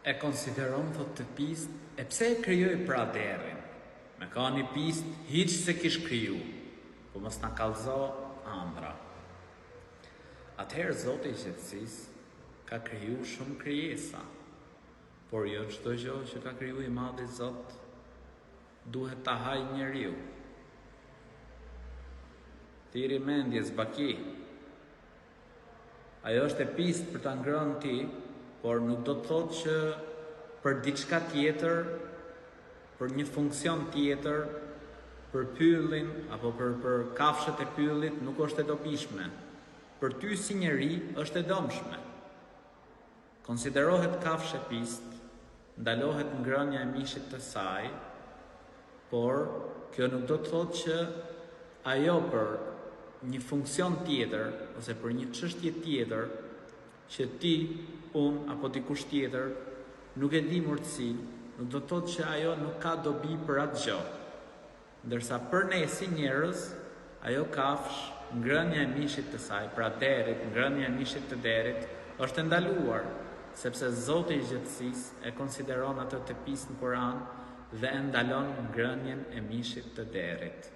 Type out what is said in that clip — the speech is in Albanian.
E konsideron thotë të pistë, e pse e krijoi pra derrin? Me kanë i pistë hiç s'e kish kriju, po mos na kallzo andrra. Atëherë Zoti i gjithësisë ka kriju shumë krijesa, por jo çdo gjo që ka kriju i madhi Zot duhet ta hajë njeriu. Thirri mendjes Baki. Ajo është e pistë për ta ngrënë ti, por nuk do të thotë që për diçka tjetër, për një funksion tjetër, për pyllin apo për për kafshët e pyllit nuk është e dobishme. Për ty si njeri është e dëmshme. Konsiderohet kafshë e pistë, ndalohet ngrënia e mishit të saj, por kjo nuk do të thotë që ajo për një funksion tjetër ose për një çështje tjetër që ti, unë apo dikush tjetër nuk e dimë urtësinë, nuk do të thotë që ajo nuk ka dobi për atë gjë. Ndërsa për ne si njerëz, ajo kafshë, ngrënia e mishit të saj, pra derrit, ngrënia e mishit të derrit, është e ndaluar, sepse Zoti i Gjithësisë e konsideron atë të pistë në Kur'an dhe e ndalon ngrënien e mishit të derrit.